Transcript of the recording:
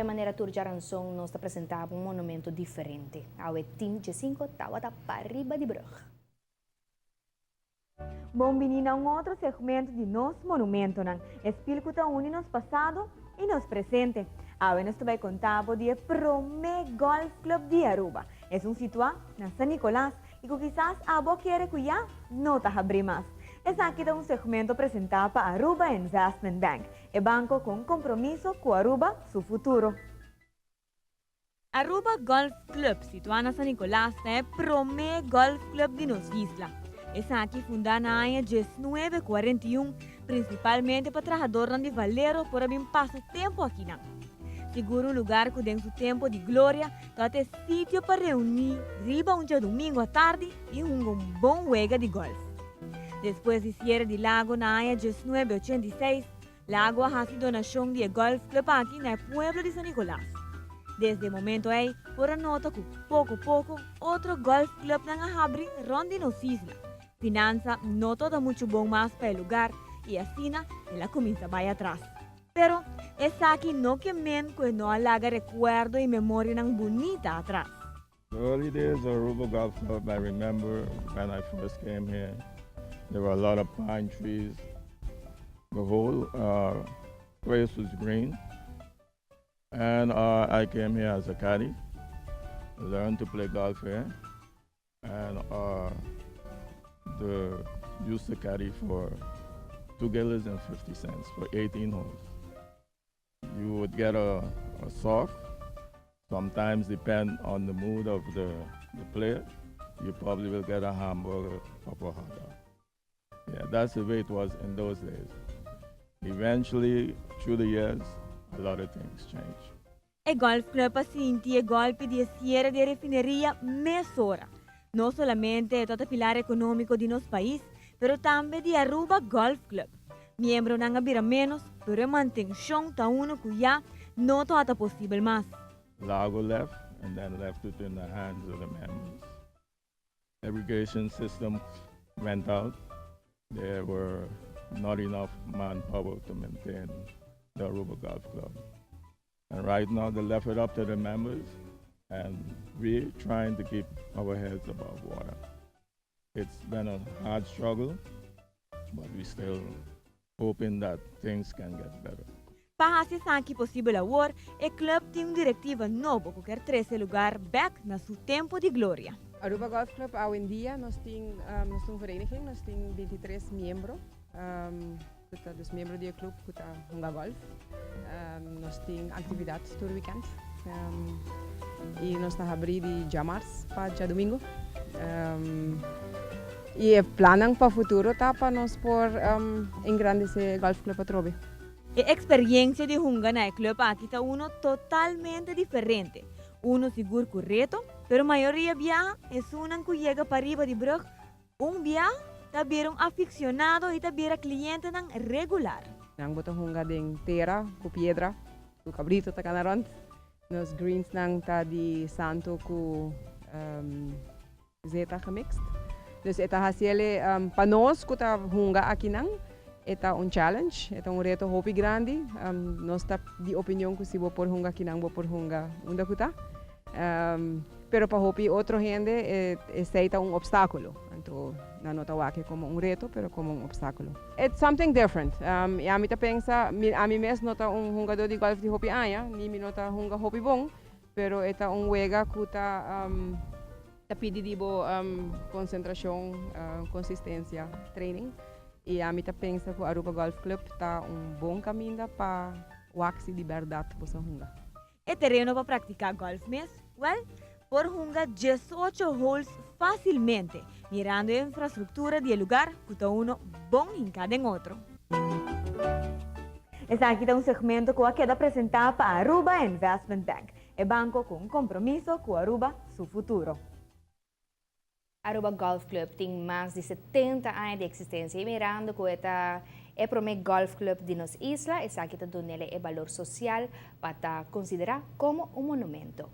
Awe manera tur djaranson nos ta presentá un monumento diferente. Awe Team G5 tabata pariba di brug. Bon bini na un otro segmento di Nos Monumentonan, e spil ku ta uni nos pasado i nos presente. Awe nos ta bai konta bo di e promé golf club di Aruba. Esun situá na San Nicolas i ku kisas abo a kere ku ya no ta habrí mas. Esaki ta un segmento presentá pa Aruba Investment Bank, e banko ku un kompromiso ku Aruba su futuro. Aruba Golf Club, situá na San Nicolas, ta e promé golf club di nos isla. Esaki fundá na aña 1941, prinsipalmente pa trahadornan di Valero por a bin pasa tempu akinan. Sigur un lugar ku den su tempu di gloria tabata e sitio pa reuní riba un djadumingu atardi i hunga un bon wega di gòlf. Despues di siere di Lago na aña 1986, Lago a hasi donashon di e golf club aki na e pueblo di San Nicolas. Desde e momento ei por a nota ku poko poko otro golf clubnan a habri rònt di nos isla. Finansa no tabata muchu bon mas pa e lugar i asina el a kuminsá bai atras. Pero esaki no ke men ku e no a laga rekuerdo i memorianan bunita atras. The early days of Aruba Golf Club, I remember when I first came here, there were a lot of pine trees. The whole place was green. And I came here as a caddy, learned to play golf here, and the used to caddy for 2 guilders and 50 cents for 18 holes. You would get a soft, sometimes depend on the mood of the player. You probably will get a hamburger or a hot dog. Yeah, that's the way it was in those days. Eventually, through the years, a lot of things changed. E golf club a sinti e golpe di siere di refineria mesora. No solamente e pilar economico di nos pais, pero tambe di Aruba Golf Club. Miembronan a bira menos, pero e mantencion ta uno cu ya no ta posibel mas. Lago left and then left it in the hands of the members. Irrigation system went out. There were not enough manpower to maintain the Aruba Golf Club. And right now they left it up to the members and we're trying to keep our heads above water. It's been a hard struggle, but we still hoping that things can get better. Pa haci posibel awor, e club tin un directiva nobo cu kier trece e lugar bek na su tempo di gloria. Aruba Golf Club, awendia, nos tin un vereniging, nos tin 23 miembro, dus miembro di e club cu ta hunga golf. Nos tin actividad tur weekend. Y nos ta habri di diamars pa diadomingo. Y plan pa futuro ta pa nos por engrandece Golf Club atrobe. E experiencia di hunga na e club aki ta uno totalmente diferente. Uno sigur cu reto, pero mayoria biaha e esnan cu yega pariba di brug, un biaha ta bira un aficionado y ta bira clientenan regular. Nan bo ta hunga den tera, cu piedra, cu cabrito ta cana rond. Nos greens nan ta di santo cu zeta gemixed. Dus e ta haciele pa nos cu ta hunga aki nan, e ta un challenge, e ta un reto hopi grandi. Nos ta di opinion cu si bo por hunga aki nan, bo por hunga unda cu ta. Pero pa hopi otro hende esey ta un obstaculo. Anto, nan no ta wak como un reto, pero como un obstaculo. It's something different. Y ami ta pensa, ami mes no ta un hungado di golf di hopi aña, ni mi no ta hunga hopi bon, pero e ta un wega cu ta pidi di bo concentracion, consistencia, training. Y ami ta pensa cu Aruba Golf Club ta un bon caminda pa wak si di berdad bo sa hunga. E tereno pa practica golf mes, well, por hunga 18 holes facilmente, mirando e infrastructura di e lugar cu ta uno bon hinca den otro. Esaki ta un segmento cu a keda presenta pa Aruba Investment Bank, e banco cu un compromiso cu Aruba su futuro. Aruba Golf Club tin mas di 70 aña di existencia y mirando cu ta e prome golf club di nos isla, esaki ta dun'e e balor social pa ta considera como un monumento.